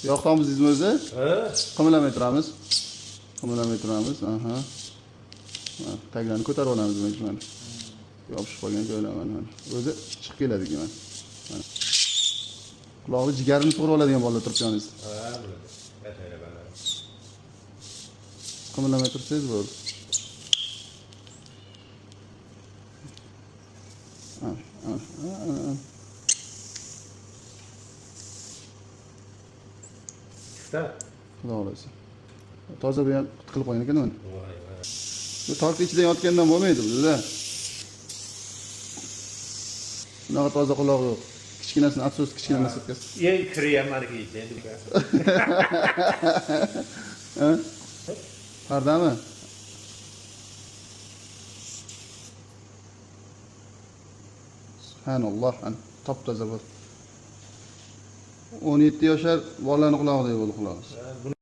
Yoq tomizdingizmi o'zi? Ha? Qimirlamay turamiz. Qimirlamay turamiz. Aha. Mana, taglarni ko'tarib olamiz mana. Yopishib qolgan joylar mana. O'zi chiqib keladi mana. Mana. Qulog'i jigarini sug'urib oladigan bolalar turibdi yoningizda. Ha, bo'ladi. Yashaylar bolalar. Qimirlamay tursangiz bo'ldi. Ha, ha, ha, ha. Chiqdi. Xudo xohlasa. Toza bu ham qilib qo'ygan ekan uni. Voy, voy. Bu tortni ichida yotgandan bo'lmaydi bu-da. Bunaqa toza quloq yo'q. Kichkinasini afsus, kichkina nasatkasi. Eng kiri ham maniki endi. Ha? Pardami? Subhanalloh, ana top toza bo'ldi. 17 yoshar bolani qulog'idek bo'ldi qulog'i. Buni